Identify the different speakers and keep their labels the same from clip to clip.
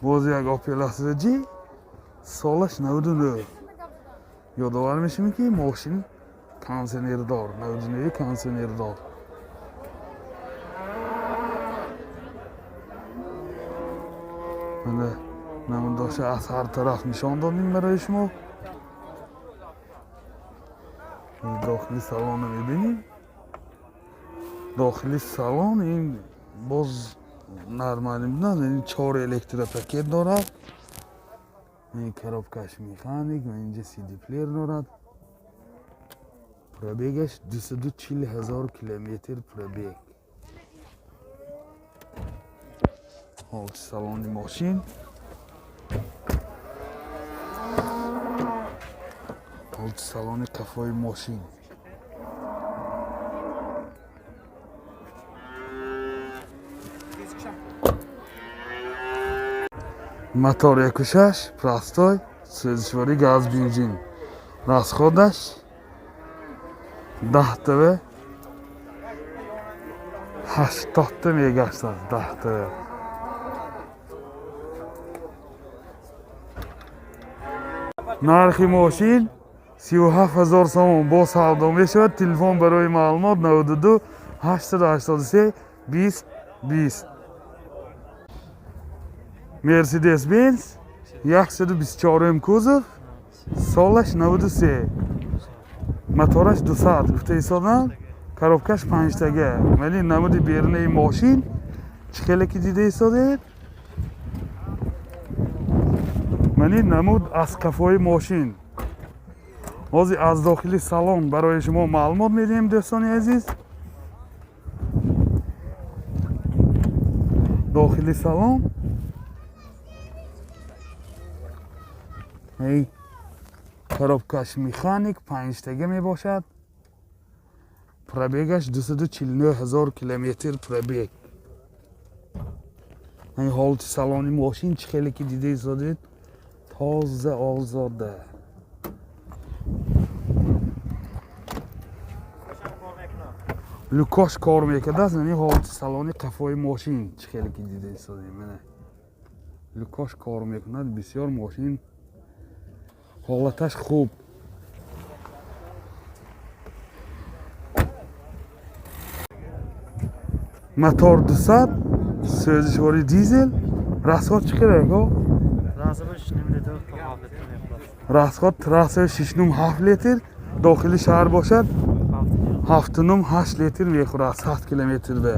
Speaker 1: Боз як Opel Astra G, солаш 99. Ёдовар мешавем, ки мошин кондиционердор, 99, кондиционердор. Мана намудоша аз ҳар тараф нишон додем барои шумо. Дохили салонро мебинем. Дохили салон ин боз нормалӣ будан, ин чор электропакет дорад, ин коробкаш механик ва инҷа CD плеер дорад. Пробегаш 240 000 километр пробег. Ҳолати салони мошин, ҳолати салони қафои мошин. Мотор 1,6, простой, сӯзишворӣ газ, бензин. Расходаш 10 тв 80-та мегаштад, 10 тв. Нархи мошин 37 000 сомон, бо савдо мешавад. Телефон барои маълумот 92 883 20 20. Мерседес Бенз 124 кузов, солаш 93, мотораш 200 гуфта истодам, коробкаш панҷтага. Вале намуди берунаи мошин чӣ хеле ки дида истодед, мани намуд аз қафои мошин. Ҳозир аз дохили салон барои шумо маълумот медиҳем, дӯстони азиз. Дохили салон эй коробкаш механик, панҷтага мебошад. Пробегаш 249 ҳазор километр пробег. Ин ҳолати салони мошин чӣ хеле ки дида истодед, тоза, озода. Люкош кор мекардааст. Ин ҳолати салони қафои мошин чӣ хеле ки дида истодем, мана люкош кор мекунад. Бисёр мошин ҳолаташ хуб. Мотор 200, сӯзишворӣ дизел. Расход чӣ қадар, ако?
Speaker 2: Трассада 6,5 литр то 7 литр мехӯрад.
Speaker 1: Расход трасса 6,5, 7 литр, дохили шаҳр бошад 7,5, 8 литр мехӯрад 100 километрда.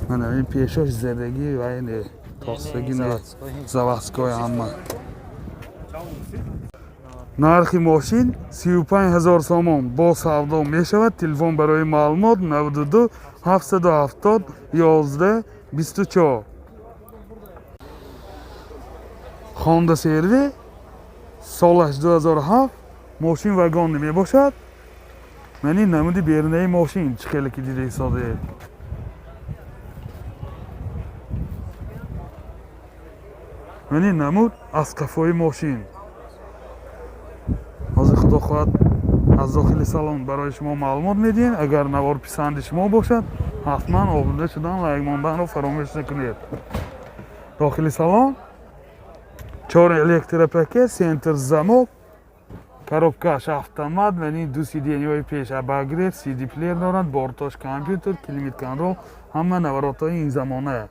Speaker 1: Мана ин пешош задагӣ ва ин тостагӣ на, заводской ҳама. Нархи мошин 35 000 сомон, бо савдо мешавад. Телефон барои маълумот 92 770 11 24. Хонда CR-V, солаш 2007, мошин вагонӣ мебошад. Мани намуди берунаи мошин чӣ хеле ки дида истодаед. Мани намуд аз қафои мошин. Ҳозир, худо хоҳад, аз дохили салон барои шумо маълумот медиҳем. Агар навор писанди шумо бошад, ҳатман обуна шудан, лайк монданро фаромӯш накунед. Дохили салон чор электропакет, центр замок, коробкаш автомат, вани ду сиденьяҳои пеш обогрев, CD плеер дорад, бортош компютер, климат контроль, ҳама наворотҳои ин замона.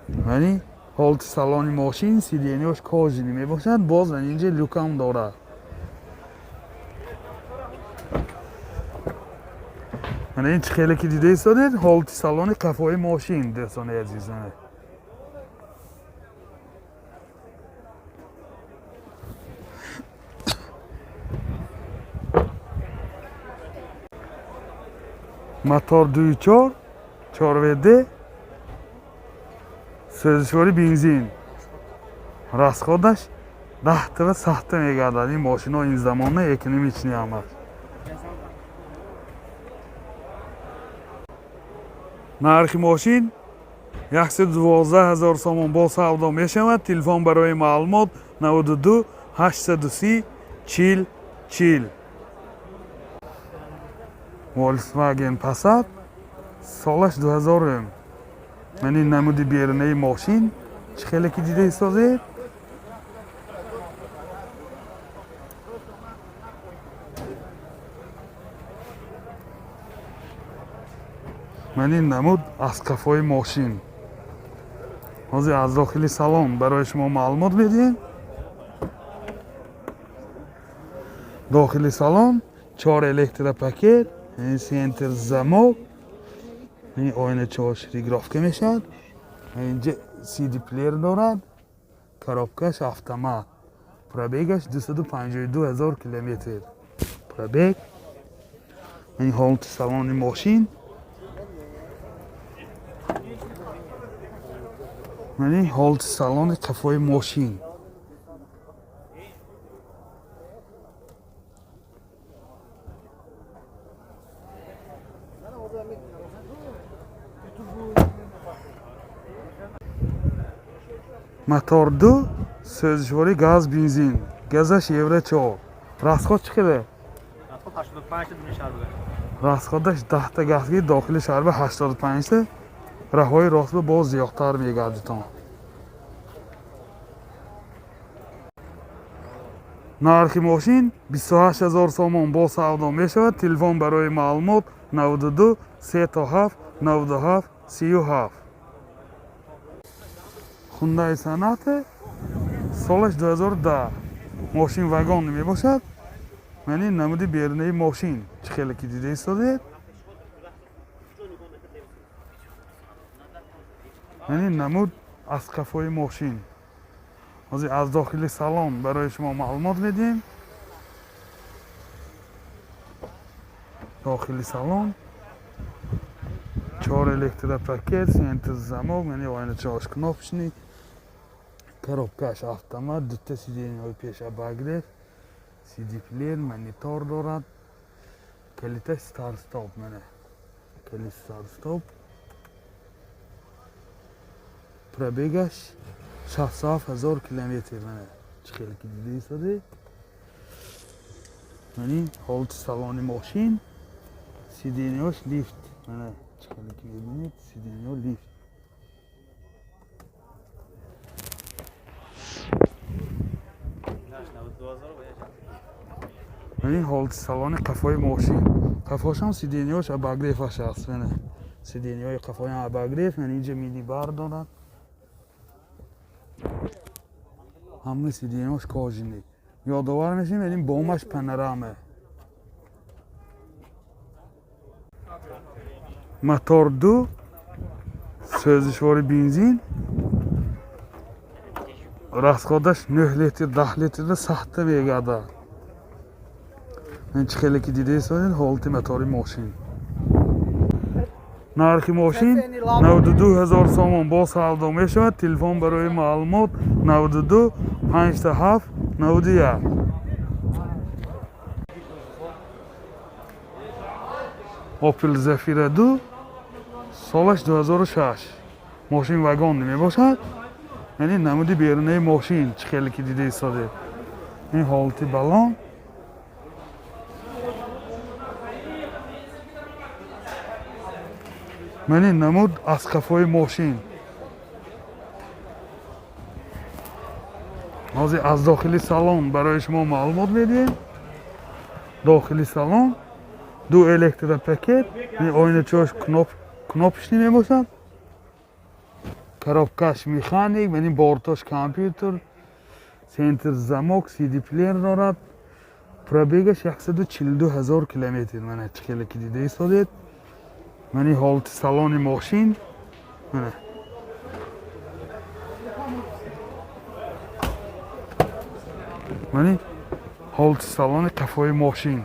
Speaker 1: Вани ҳолати салони мошин, сиденьяш кожаный мебошад, боз вани инҷа люкам дорад. Мана ин чӣ хеле ки дида истодед, ҳолати салони қафои мошин, дӯстони азиз. Мана. Мотор 2,4, 4 WD, сӯзишворӣ бензин. Расходаш 10 тава сахта мегардад. Ин мошино ин замона экономичный ҳамаш. Нархи мошин 112 ҳазор сомон, бо савдо мешавад. Телефон барои маълумот 92 830 40 40. Volkswagen Passat. Солаш 2000. Ман ин намуди берунаи мошин чӣ хеле ки дида истодед. Ман ин намуд аз қафои мошин. Ҳозир аз дохили салон барои шумо маълумот медиҳем. Дохили салон чор электропакет, центр замок, ин оиначаҳош регулировка мешавад. Инҷа CD плеер дорад, коробкаш автомат. Пробегаш 252 ҳазор километр. Пробег. Ин ҳолати салони мошин. Ман ин ҳолати салони қафои мошин. Мотор 2, сӯзишворӣ газ, бензин. Газаш евро 4. Расход чӣ қадар?
Speaker 2: 85 та дуни шаҳр.
Speaker 1: Расходаш 10 та газги дохили шаҳр ба 85 та. Раҳои рост ба боз зиёдтар мегардитон. Нархи мошин 28 ҳазор сомон бо савдо мешавад. Телефон барои маълумот 92 37 97 37. Hyundai Sonata солаш 2010. Мошин вагон мебошад. Ман ин намуди берунаи мошин чӣ хеле ки дида истодед. Ман ин намуд аз қафои мошин. Ҳозир аз дохили салон барои шумо маълумот медиҳем. Дохили салон чор электропакет, центр замок, яъне оиначаҳош кнопочный, коробкаш автомат, дута сиденьяҳои пеш обогрев, CD плеер, монитор дорад. Калиташ старт стоп, мана. Калит старт стоп. Пробегаш 67 ҳазор километр, мана. Чӣ хеле ки дида истодед. Мани ҳолати салони мошин, сиденьяҳош лифт, мана чӣ хеле ки мебинед, сиденьяҳо лифт. Мани ҳолати салони қафои мошин. Қафошам сиденьяҳош обогреваш аст, мана. Сиденьяҳои қафоям обогрев, мана инҷа мини-бар дорад. Ҳамаи сиденьяҳош кожаный. Ёдовар мешавем, ин бомаш панорама. Мотор 2, сӯзишвори бензин. Расходаш 9 литр, 10 литрда сахта мегардад. Ин чӣ хеле ки дида истодед ҳолати мотори мошин. Нархи мошин 92 ҳазор сомон бо савдо мешавад. Телефон барои маълумот 92 57 91. Opel Zafira 2 солаш 2006. Мошин вагон мебошад. Яъне намуди берунаи мошин чӣ хеле ки дида истодед. Ин ҳолати балон. Ман ин намуд аз қафои мошин. Ҳозир аз дохили салон барои шумо маълумот медиҳем. Дохили салон ду электропакет, оиначаҳош кнопочный мебошад. Коробкаш механик, ман ин бортош компютер, центр замок, CD плеер дорад. Пробегаш 142 ҳазор километр, мана чӣ хеле ки дида истодед. Ман ин ҳолати салони мошин. Мана. Ман ин ҳолати салони қафои мошин.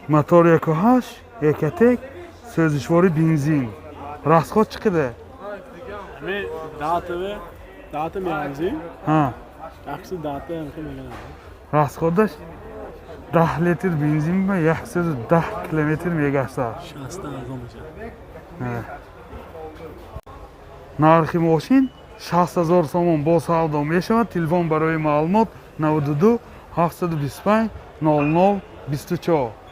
Speaker 1: Мотор 1.8, Ecotec, сӯзишвори бензин. Расход чӣ қадар?
Speaker 3: Ами дата меанзим.
Speaker 1: Ҳа.
Speaker 3: Акси дата мегӯям.
Speaker 1: Расходаш 10 литр бензин ба 110 километр мегаштад.
Speaker 3: 60 арзон мешавад.
Speaker 1: Нархи мошин 60 000 сомон бо савдо мешавад. Телефон барои маълумот: 92 725 00 24.